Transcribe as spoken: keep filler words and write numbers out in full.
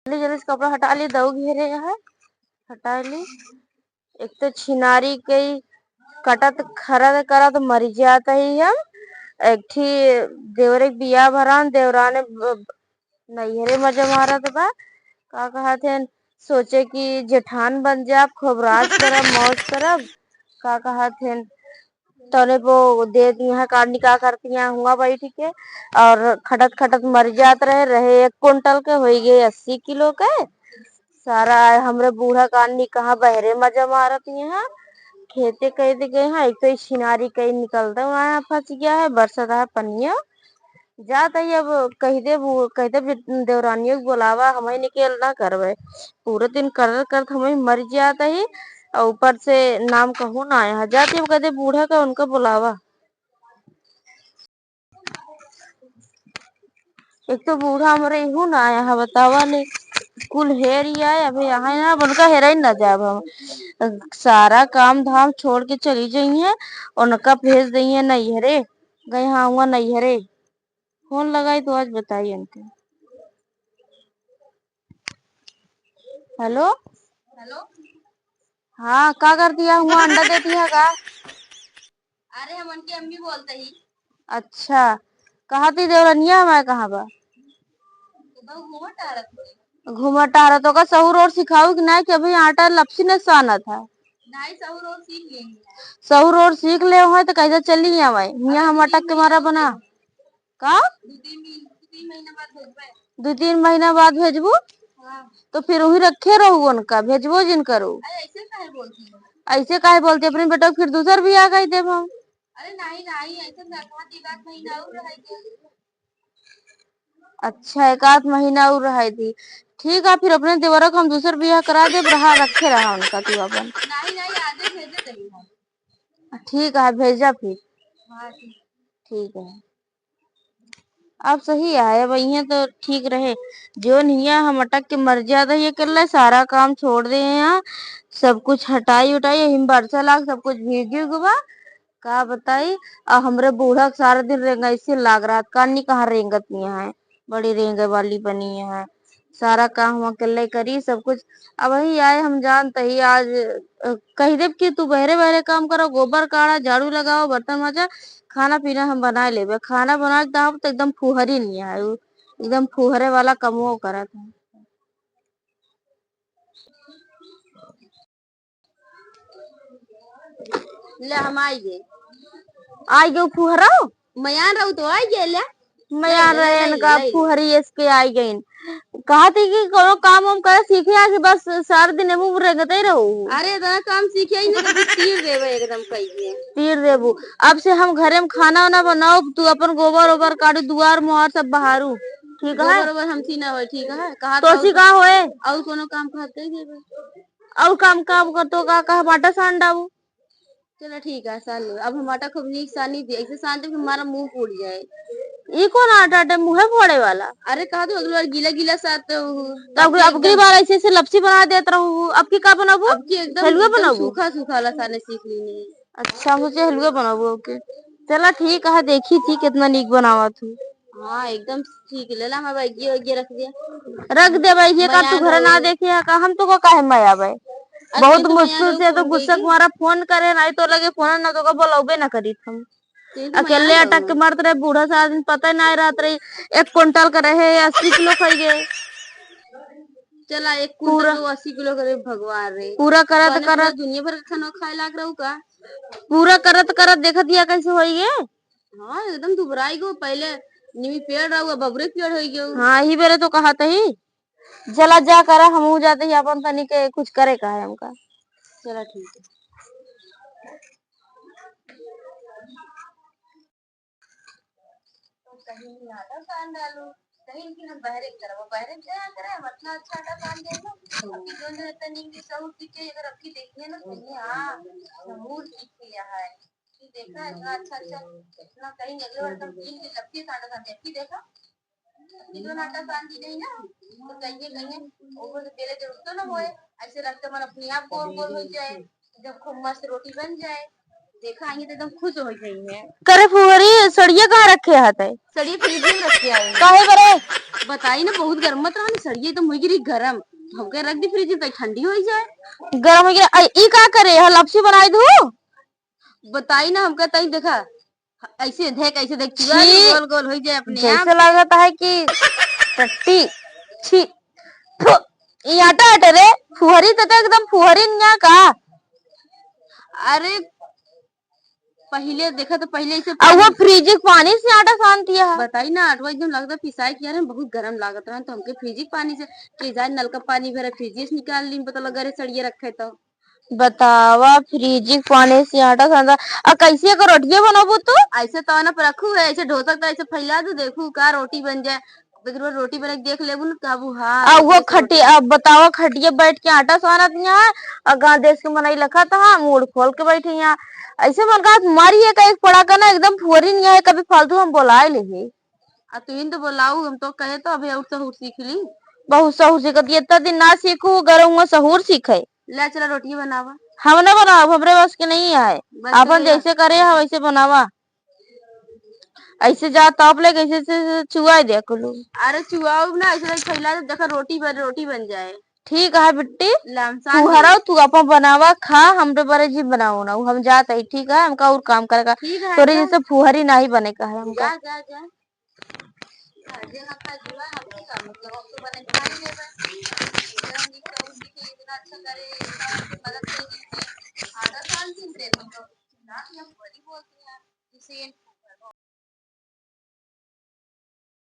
जल्दी जल्दी से कपड़ा हटा ली, दऊ घेरे है, हटा ली। एक तो छिनारी कई कटत खरद करत मरि जात ही हम। एक ठी देवरे के बियाह भरान, देवराने ब-, नैहरे मजा मारत बा। का कहत हन, सोचे कि जेठान बन जाब, खूब राज करब, मौज करब। का कहत हन, तने पो दे दिया है, काटनी का करती हैं हुआ बैठ के, और खटत खटत मर जात रहे, रहे एक कुंटल के, होई गए अस्सी किलो के। सारा हमरे बूढ़ा काटनी कहाँ बहरे मजा मारत हैं, खेते कैद गए हैं। एक तो ई छिनारी कई निकलता वहाँ फंस गया है, बरसत है पनिया। जात ही अब कह दे बू-, कह दे बे-, देवरानियों के बोलावा, हम ही निकल ना करबे। पूरा दिन करत करत हम ही मर जात ही, और ऊपर से नाम कहूँ ना आया है। जात ही अब कह दे बूढ़ा का उनका बोलावा। एक तो बूढ़ा हमरे इहू ना आया है, बतावा ले। कुल हेर ही आए, अबे यहाँ ना, अब उनका हेरा ही ना जाब हम। सारा काम धाम छोड़ के चली जाई हैं, उनका भेज दई हैं नैहरे। गए हाँ हुआ नैहरे। फोन लगाई तो आज बताई हमके। हेलो। हेलो। हाँ, का करती है हुआ, अंडा देती है का? अरे, हम उनकी अम्मी बोलते ही। अच्छा, कहा थी देवरनिया हमारे कहाँ बा? तो घूमत टहरत होई। घूमत टहरत होगा, सहूर और सिखाऊ कि नहीं कि अभी आटा लपसी ने सानत है। नहीं, सहूर और सीख लेंगे। सहूर और सीख ले हो तो कैसे चली आवे? हियाँ अरे, हम दो तीन अटक के महीना मारा हो बना। गया। का? दो तीन महीना, दो तीन महीना बाद भेजबे। दो तीन महीना बाद भेजबू? हाँ। तो फिर वही रखे रहू उनका, भेजबो जिन करू। अरे, ऐसे काहे बोलती हो? ऐसे काहे बोलती? अपने बेटा को फिर दूसर बियाह कर देब हम। अरे नहीं, नहीं, ऐसे ना कहा, एक आध महीना और रह गया। अच्छा, एक आध महीना और रह दी। ठीक है, फिर अपने देवरा को हम दूसर बियाह करा देब, रहा, रखे रहा उनका तू अपन। नहीं, नहीं, आजे भेजे देबी हम। ठीक है, भेजा फिर। हाँ, ठीक। ठीक है। अब सही है, अब इहाँ तो ठीक रहे। जोन हियाँ हम अटक के मर जात ही अकेले, सारा काम छोड़ दे हैं यहाँ, सब कुछ हटाई उटाई, यही में बरसा लाग, सब कुछ भीगी उगी बा। का बताई, अब हमरे बूढ़ा के सारा दिन रेंगाइसी लाग रहत, कानी कहाँ रेंगत नहीं है, बड़ी रेंगे वाली बनी है। सारा काम हम अकेले करी, सब कुछ। अबही आए हम जानत ही आज, अ, कह देब कि तू बहरे बहरे काम करो, गोबर काढ़ा, झाड़ू लगाओ, बर्तन माजा, खाना पीना हम बनाए लेबे। खाना बनाए के दाब तो एकदम फुहरी नहीं है, उ एकदम फुहरे वाला कमो करत है। ले, हम आई गए। आई गए फुहरा? मयान रहू तो आई गए ले। मयान ले, ले, रहे ले, इनका ले। फुहरी इसके आई गईन। कहा थी कि कोनो काम हम करे सीखे आ कि बस सारा दिन एमू रेंगते ही रहू। अरे, इतना काम सीखे ही नहीं, कभी तीर देवे एकदम कही के। तीर देबू। अब से हम घरे में खाना वाना बनाओ, तू अपन गोबर ओबर काटू, दुआर मुहार सब बहारू। ठीक है? गोबर ओबर हमसी ना होए, ठीक है? कहा तो तो सी का होए? और कोनो काम कहते ही देवे। और काम, काम कर तो का, का हम आटा सान डाबू। चलो ठीक है, सान लो। अब हम आटा खूब नीक सानी दी, ऐसे सान दे कि हमारा मुंह फूट जाए। ई कौन आटा आटे मुंहे फोड़े वाला? अरे कहा तो अगली बार गीला गीला साथ तो तब अब की अगली बार ऐसे ऐसे लपसी बना देत रहू, अब की का बनाबू? अब की एकदम, हलवा एकदम बनाबू? सूखा सूखा वाला साने सीख ली नहीं। अच्छा, हम सोचे हलवा बनाबू, ओके। चला ठीक है, देखी थी कितना नीक बनावा तू। हाँ, एकदम ठीक। ले ला, हम अब आइए, आइए रख दिया। रख दे भाई, ये का तू घर ना देखे है का? हम तो को काहे में आवे? अरे बहुत तो मुश्किल से तो गुस्सा के मारा फोन करे, नहीं तो लगे फोन ना तो को बोलौबे ना करीत हम। अकेले अटक के मरत रहे, बूढ़ा से आदमी पता ही नहीं रहत रही। एक कुंटल का रहे, अस्सी किलो खाई गए। चला, एक कुंटल पूरा, वो अस्सी किलो करे, भगवान रे। पूरा करत करत दुनिया भर का खाना खाए लाग रहू का? पूरा करत करत देखत हिया कैसे होई गे। हाँ, एकदम दुबराई गो। पहले नीमी पेड़ रहू, अब बबरे पेड़ होई गयो। हाँ, यही बेरे तो कहत ही। चला जा करा, हमहू जात ही, अपन तनी के कुछ करे का है हमका। चला ठीक है। कहीं आटा सान डालू, कहीं कि हम बहरे करब, बहरे क्या करे, हम इतना अच्छा आटा सान दे ना। अबकी जोन जो इतना नीक सहूर सीखे, अगर अबकी देखिए ना, कहिए, हाँ, सहूर सीखे है। कि देखा, इतना अच्छा, अच्छा, इतना कहीं अगले बार एकदम कीन के लपकी सान डालते, अबकी देखा, अबकी जोन आटा सान दी नहीं ना, तो कहिए, कहिए, ओहो तो बेले जरूरत ना होए, ऐसे रखते मन अपने आप गोल गोल हो जाए, जब खूब मस्त रोटी बन जाए। देखा, आइए तो एकदम खुश हो गई है। करे फुहरी, सड़िया कहाँ रखे हाथ है? सड़िया फ्रिज में रखे आए हैं। काहे बरे? बताई ना, बहुत गरम मत रहन, सड़िए तो मुई गिरी गरम। हमके रख दी फ्रिज में, ठंडी हो जाए। गरम हो गया, अ, ई का करे? यह लपसी बनाई दू। बताई ना हमका, तई देखा, ऐसे देख, ऐसे देख, चुआ छी, गोल गोल हो जाए अपने आप। जैसे लागत है कि टट्टी, छी, फु, ई आटा आटे रे, फुहरी तो, तो एकदम फुहरी निया का। अरे पहिले देखा तो पहिले ऐसे आ वो पानी फ्रिज के पानी से आटा सानती है। बताई ना, आटवा एकदम लगता पिसाई के यार, बहुत गरम लागत रहा, तो हमके फ्रिज के पानी से, के जाए नलका पानी भरे फ्रिज से निकाल ली, पता लगा रे सड़िए रखे तो। बतावा, फ्रिज के पानी से आटा सानता। आ कैसे को रोटियां बनबू तू? ऐसे तवा ना पर रखू है, ऐसे ढोसक तो ऐसे फैला दू, देखू का रोटी बन जाए। एक बार रोटी बना के देख लेबू न, कहबू, हाँ, आ, वो ऐसे खटी-, रोटी। अब बतावा, खटिया बैठ के आटा सानत यहाँ है, और गाँव देश के मनई लखत है, मूड़ खोल के बैठे यहाँ। ऐसे मन का मारी है का एक पड़ा का ना, एकदम फुहरी नहीं है, कभी फालतू हम बोलाए ले है। आ, तू ही तो बोलाऊ, हम तो कहे तो अभी और सहूर सीख ली। बहुत सहूर सीखत, ये इतना दिन ना सीखू, गरम हुआ सहूर सीखे। ले चला रोटी बनावा। हम ना बनाओ, हमरे बस के नहीं है। बस आपन के नहीं है। जैसे करे है वैसे बनावा। ऐसे जा ताप ले, कैसे से, से चुआ दे कुलू। अरे चुआऊ ना, ऐसे फैला दे, देखा रोटी बन, रोटी बन जाए। ठीक है बिट्टी, लमसान तू ले। हराओ, तू अपन बनावा खा, हमरे बरे जी बनाओ ना, हम जात है, ठीक है, हमका और काम करेगा। ठीक है, तोरे जा। जैसे फुहरी नहीं बने का है हमका। जा, जा, जा। जे हम का जुआ, हम की का मतलब, हम तो बने खा ही लेबे। जे हम की कहू जी कि इतना अच्छा करे, इतना हमके मदद करे, आधा साल से दे दो, ना कि हम बड़ी बोलती हैं, जिसे